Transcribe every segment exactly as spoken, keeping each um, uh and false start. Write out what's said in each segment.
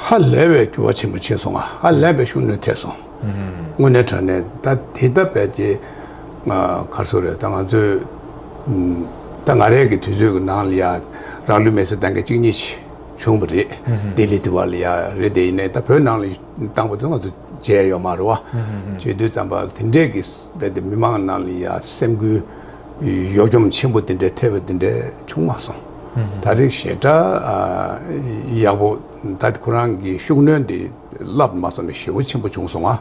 ཧ་ལས་པའི་འགྱུར་བ་ཆེན་པོ་ཕྱིན་སོང་ང་། ཧ་ལས་པའི་ཤུགས་སྣོན་ཐེབས་སོང་། དངོས་གནས་དྲང་གནས་ད་དེ་ལྟ་བས་ཀྱི་ང་གར་སོ་རེད། ད་ང་ཚོས་ཨམ་ད་ང་རང་གི་དུས་ཚོད་ཀྱི་ནང་ལ་ཡ་རང་ལུས་མེར་སྲེག་བཏང་མཁན་གཅིག་གཉིས་ཤིག་བྱུང་བ་རེད། ལྡི་ལི་དེ་བ་ལ་ཡ་རེད། དེ་ཡིན་ནའི་ད་བོད་ནང་ལ་བཏང་པ་དེ་ང་ཚོ་མཇལ་ཡོད་མ་རེད་བ། བྱེད་དུས་ཙམ་པ་དེ་འདྲས་ཀྱི་རྦད་དེ་མི་མང་ནང་ལ་ཡ་སེམས་འགུལ་གཡོ་འཁྱོམ་ཆེན་པོ་དེ་འདྲས་ཐེབས་པ་དེ་འདྲས་བྱུང་མ་སོང་། ད་རེས་ཞེ་དྲག་ཨ་ཡག་པོ། ད་ཁོ་རང་གི་ཤུགས་སྣོན་དེ་བསླབ་མ་སོང་ནས་ཞེ་པོ་ཆེན་པོ་བྱུང་སོང་ང་།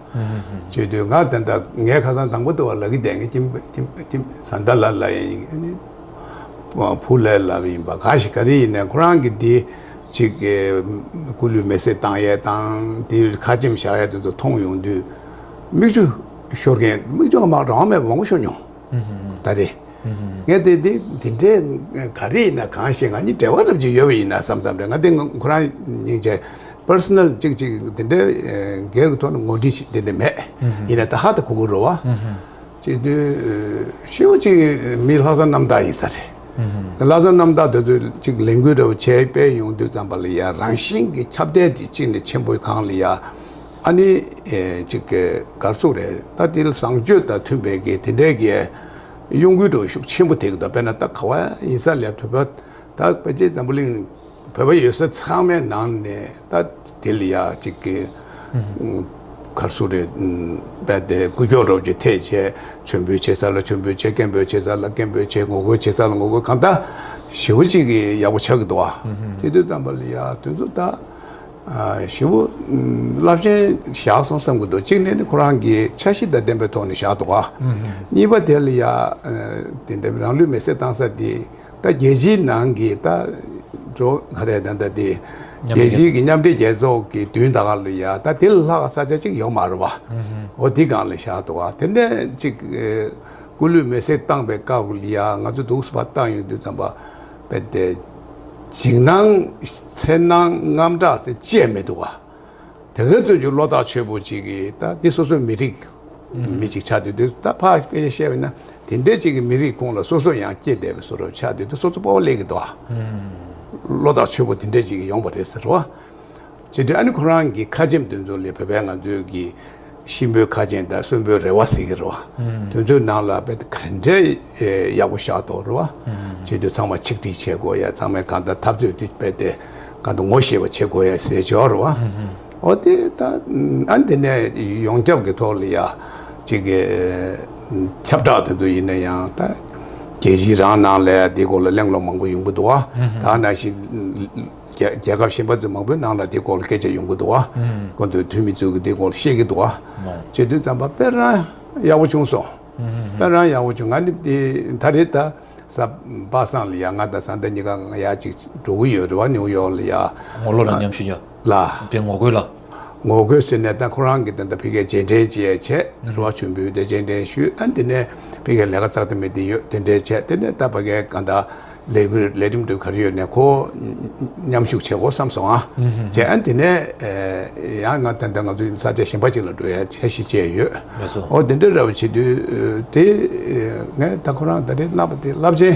བྱེད་དུས་ང་ད་ལྟ་ངས་ཁ་སང་དང་པོ་དུ་བ་ལ་གི་བསྡད་མཁན་ཁྱིམ་ཁྱིམ་ཁྱིམ་བཟའ་ཟླ་ལ་ལ་ཡིན། བུ་ལས་ལབ་ཡིན་པ་གང་ཞིག་ག་རེ་ཡིན་ནའི་ཁོ་རང་གིས་འདི་ཅིག་སྐུ་ལུས་མེ་བསྲེགས་བཏང་ཡས་དང་དེ་ཁ་ཆེམས་བཞག་ཡས་དེ་ཚོ་མཐོང་ཡོང་དུས་མིག་ཆུ་ཤོར་མཁན། མིག་ཆུ་མ་རང་མེད་མང་པོ་ཤོར་མྱོང་། ད་རེས་ངས་དེ་དེ་དེ་འདྲའི་ག་རེ་ཡིན་ན་གང་ཞིག་ང་གཉིས་འབྲེལ་བ་རབ་ཅིག་ཡོད་པ་ཡིན་ན་བསམ་བསམ་རེད། ང་དེ་ཁོ་རང་སྙིང་རྗེ་པར་སོ་ནལ་ཅིག་ཅིག་དེ་འདྲའི་སྒེར་གྱི་ཐོག་ནས་ངོ་འདྲིས་ཤིག་དེ་འདྲ་མེད། ཡིན་ན་ད་ཧ་ད་གོ་གི་རེད་བ། བྱེད་དུས་ཤི་བོ་ཅིག་མི་ལྷག་བསམ་རྣམ་དག་ཡིན་ས་རེད། ལྷག་བསམ་རྣམ་དག་དེ་ཚོས་ཅིག་ལས་འགུལ་འདྲ་བོ་བྱས་སྤེལ་ཡོང་དུས་ཙམ་པ་ལ་ཡ་རང་བཞིན་གྱི་ཁྱབ་གདལ་དེ་གཅིག་ནས་ཆེན་པོའི་སྒང་ལ་ཡ་ཨ་ནི་ཅིག་ག་རེ་ཟེར་དགོས་རེད། ད་དེ་ལ་བཟང་སྤྱོད་དང་མཐུན་པའི་གི་དེ་འདྲའི་གི་གཡོ་འགུལ་འདྲ་བོ་ཤུགས་ཆེན་པོ་ཐེབས་ཀྱི་འདུག་དཔེར་ན་ད་ག་བ་ཡིན་ས་ལ་བོད་པ་ད་ཕལ་ཆེར་འཛམ་བུ་གླིང་བོད་པ་ཡོད་ས་ཚང་མའི་ནང་ནས་ད་དེ་ལ་ཡ་གཅིག་གི་ག་རེ་ཟེར་དགོས་རེད། རྦད་དེ་འགུལ་སྐྱོད་འདྲ་བོ་ཅིག་ཐེབས་བྱས། མཆོད་འབུལ་བྱེད་ས་ལ་མཆོད་འབུལ་བྱས། སྐད་འབོད་བྱེད་ས་ལ་སྐད་འབོད་བྱས། ངོ་རྒོལ་བྱེད་ས་ལ་ངོ་རྒོལ། གང་ལྟར་ཞེ་པོ་ཅིག་གི་ཡག་པོ་ཆགས་ཀྱི་འདུག་ཨ། དེ་དུས་ཙམ་པ་ལ་ཡ་དེ་ཚོ་ད་ཞེ་པོ་རླབས་ཆེན་བཞག་སོང་བསམ་གྱི་འདུག་གཅིག་ནས་ནི་ཁོ་རང་གི་འཆར་གཞི་དང་ལྡན་པའི་ཐོག་ནས་བཞག་འདུག་ཨ། གཉིས་པ་དེ་ལ་ཡ་དེ་འདྲ་རང་ལུས་མེ་བསྲེགས་བཏང་ས་དེ། ད་རྒྱལ་སྤྱིའི་ནང་གི་ད་འགྲོ་ག་རེ་ད་ད་དེ་རྒྱལ་སྤྱིའི་གི་མཉམ་འབྲེལ་རྒྱལ་ཚོགས་ཀྱི་མདུན་ད་ག་ལ་ཡ་ད་དེ་ལ་ལྷག་ས་ཆ་གཅིག་ཡོད་མ་རེད་བ། འོ་དེ་སྒང་ལ་བཞག་འདུག་བ། དེ་ནས་གཅིག་སྐུ་ལུས་མེ་བསྲེགས་བཏང་པའི་སྐབས་ལ་ཡ་ང་ཚོ་འདུག་སེ་ཕར་བཏང་ཡོང་དུས་ཙམ་པ་རྦད་དེ་འཇིགས་སྣང་། འཚེར་སྣང་། དངངས་སྐྲག་ཟེར་ཅི་ཡང་མི་འདུག་བ། དེ་གའི་ཚོད་ཀྱི་བློ་ཐག་ཆོད་པོ་ཅིག་གིས་ད་འདི་སོ་སོའི་མི་རིགས་མི་གཅིག་ཆགས་བསྡད་དུས། ད་ཕར་དཔེ་བཤད་པ་ཡིན་ན་དེ་འདྲའི་ཅིག་གི་མི་རིགས་ཁོངས་ལ་སོ་སོ་ཡང་སྐྱེས་བསྡད་པའི་བཟོ་འདྲ་ཆགས་བསྡད་དུས་སོ་སོ་སྤོབས་པ་སླེབས་ཀྱི་འདུག་ཨ། བློ་ཐག་ཆོད་པོ་དེ་འདྲའི་ཅིག་ཡོང་བ་རེད་ཟེར་བ། བྱེད་དུས་ཨ་ནི་ཁོ་རང་གི་ཁ་ཆེམས་དེ་ཚོ་ལས་བོད་པའི་ང་ཚོའི་གི་གཤིན་པོའི་ཁ་ཆེམས་དང་གསོན་པོའི་རེ་བ་ཟེར་གྱི་རེད་བ། དེ་ཚོའི་ནང་ལ་རྦད་དེ་ག་འདྲའི་ཡག་པོ་བཞག་འདུག་རེད་བ། བྱེད་དུས་ཚང་མ་ཆིག་སྒྲིལ་བྱེད་དགོས་ཡ། ཚང་མས་གང་ལྟར་འཐབ་རྩོད་དེ་རྦད་དེ་གང་ལྟར་ངོ་ཤེས་པ་བྱེད་དགོས་ཡ་ཟེར་ཅིག་ཡོད་རེད་བ། འོ་དེ་ད་ཨ་ནི་དེ་ནས་ཡོངས་ཁྱབ་ཀྱི་ཐོག་ལ་ཡ་ཅིག་གི་ཁྱབ་བསྒྲགས་དེ་ཚོ་ཡིན་ན་ཡང་ད་རྒྱལ་སྤྱི་རང་ནང་ལ་ཡ་དེ་སྐོར་ལ་གླེང་སློང་མང་པོ་ཡོང་གི་འདུག་བ། ད་ནང་བཞིན་རྒྱལ་རྒྱལ་ཁབ་གཞན་པ་ཚོ་མང་པོའི་ནང་ལ་དེ་སྐོར་ལ་སྐད་ཆ་ཡོང་གི་འདུག་བ། ཁོང་ཚོའི་འཐུས་མི་ཚོས་ཀྱི་དེ་སྐོར་ལ་བཤད་ཀྱི་འདུག་བ། བྱེད་དུས་ཙམ་པ་དཔེ་རང་ཡག་པོ་བྱུང་སོང་། དཔེ་རང་ཡག་པོ་བྱུང་། ང་ནི་དེ་ད་རེས་ད་གཟའ་པ་སངས་ལ་ཡ་ང་དང་བཟའ་ཟླ་གཉིས་ཀ་ང་ཡ་གཅིག་འགྲོ་གི་ཡོད་རེད་བ། ནིའུ་ཡོག་ལ་ཡ། ངོ་ལོག་ལ་མཉམ་ཞུགས་ཡ། ལ། དེ་ངོ་རྒོལ་ལ། ངོ་རྒོལ་ཟེར་ནས་ད་ཁོ་རང་གིས་ད་ལྟ་ཕ་གིར་རྗེས་དྲན་བྱས་བྱས་རེད་བ། མཆོད་འབུལ་དེ་རྗེས་དྲན་ཞུས། ཨ་དེ་ནས་ཕ་གིར་ལས་ཀ་ཚགས་དེ་མེད་དེ་ཡོད་དེ་འདྲས་བྱས། དེ་ནས་ད་ཕ་གིར་གང་ལྟར་ལས་འགུལ་ལས་རིམ་འགྲོ་ག་རེ་ཡོད་ནས་ཁོ་མཉམ་ཞུགས་བྱེད་དགོས་བསམ་སོང་ཨ། བྱས་ཨ་དེ་ནས་ཡང་ང་ད་ལྟ་ང་ཚོའི་ས་ཆ་གཞན་པ་ཅིག་ལ་འགྲོ་ཡ་འཆར་གཞི་བྱས་ཡོད། ལགས་སོ། འོ་དེ་འདྲ་འདྲ་བོ་བྱེད་དུས་དེ་ངས་ད་ཁོ་རང་ད་རེས་བསླབ་པ་དེ་རླབས་ཆེན་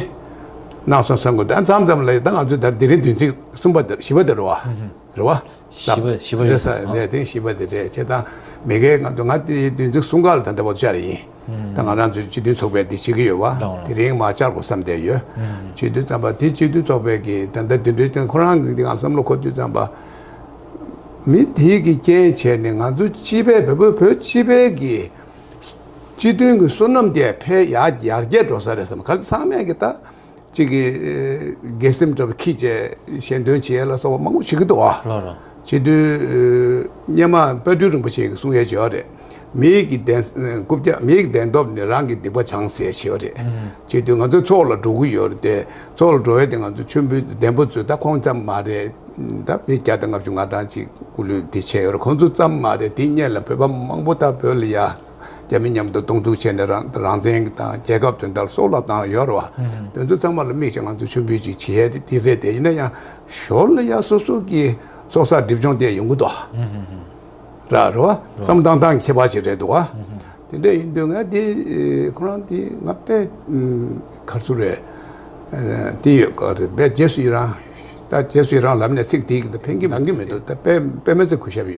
གནང་སོང་བསམ་གི་འདུག་ཨ་མཚམས་མཚམས་ལ་ད་ང་ཚོའི་ད་དེ་རིང་བདུན་ཚིགས་གསུམ་པ་དེ་བཞི་པ་དེ་རེད་བ། རེད་བ། བཞི་པ་བཞི་པ་རེད་རེད་ས་ཟེར་རེད། དེ་བཞི་པ་དེ་རེད། བྱས་ཙང་མི་སྒེར་ང་ཚོ་ང་དེ་བདུན་ཚིགས་གསུམ་ཀ་ལ་ད་ལྟ་བར་དུ་བཅར་ཡིན། ད་ང་རང་ཚོའི་སྤྱི་མཐུན་ཚོགས་པས་འདི་བྱེད་ཀྱི་ཡོད་བ། ལགས་ལགས། དེ་རིང་མར་བཅར་དགོས་བསམ་བསྡད་ཡོད། བྱེད་དུས་ཙམ་པ་དེ་སྤྱི་མཐུན་ཚོགས་པས་ཀྱི་ད་ལྟ་དེ་འདྲའི་སྟེང་ཁོ་རང་གི་འདི་ང་བསམ་བློ་འཁོར་དུས་ཙམ་པ། མི་དེའི་གི་རྐྱེན་བྱས་ནས་ང་ཚོ་སྤྱི་པའི་བོད་བོད་བོད་སྤྱི་པའི་གི་སྤྱི་མཐུན་གྱི་བསོད་ནམས་དེ་འཕེལ་ཡར་ཡར་རྒྱས་འགྲོ་ས་རེད་བསམ། ག་རེ་ཚང་མས་ཀྱི་ད་གཅིག་གི་དགེ་སེམས་འདྲ་པོ་ཁྱེར་བྱས་ཞལ་འདོན་བྱེད་ཡས་ལ་སོགས་པ་མང་པོ་བྱེད་ཀྱི་འདུག་ཨ། ལགས་ལགས། བྱེད་དུས་སྔོན་མ་དཔལ་སྤྲུལ་རིན་པོ་ཆེ་གིས་གསུང་ཡས་བྱས་པ་རེད། མི་ཡི་གི་བདེན་རྐུབ་བཀྱག་མི་ཡི་གི་བདེན་སྟོབས་ནི་རང་གི་སྡིག་པ་བྱང་ཟེར་བྱས་པ་རེད། བྱེད་དུས་ང་ཚོ་ཚོགས་ལ་འགྲོ་གི་ཡོད་རེད་དེ། ཚོགས་ལ་འགྲོ་ཡས་དེ་ང་ཚོ་མཆོད་འབུལ་བདེན་པོ་ཚོས་ད་ཁོང་ཙམ་མ་རེད། ད་མི་བརྒྱ་དང་ལྔ་བཅུ་ང་གྲངས་ཅིག་སྐུ་ལུས་འདི་བྱས་ཡོད་རེད། ཁོང་ཚོ་ཙམ་མ་རེད། དེ་སྔོན་ལ་བོད་པ་མང་པོ་ད་བོད་ལ་ཡ་རྒྱ་མི་མཉམ་དུ་གདོང་ཐུག་བྱས་ནས་རང་རང་བཙན་དང་རྒྱལ་ཁབ་དོན་དག་སྲོག་ལ་བཏང་ཡོད་རེད་བ། དེ་ཚོ་ཚང་མ་ལ་དམིགས་བྱས་ང་ཚོ་མཆོད་འབུལ་ཅིག་བྱེད་ཡས་དེ་དེ་རེད་དེ། ཡིན་ན་ཡང་ཞོར་ལ་ཡ་སོ་སོ་གི་ཚོགས་བསགས་སྒྲིབ་སྦྱོང་དེ་ཡོང་གི་འདུག་ར། རེད་བ། བསམ་བློ་བཏང་སྟངས་ཁྱད་པར་ཅིག་རེད་འདུག་བ། དེ་འདྲ་ཡིན་དུས་ང་དེ་ཁོ་རང་དེ་ང་དཔེ་ག་རེ་ཟེར་རེད། དེ་ཡོད་ག་རེད། དཔེ་རྗེས་སུ་ཡི་རང་ ད་རྗེས་སུ་ཡི་རང་ལབ་ནས་ཚིག་དེ་གི་ད་ཕན་གི་འདང་གི་མི་འདུག་ད་དཔེ་དཔེ་མི་སྲིད་གུས་ཞབས་ཡོད།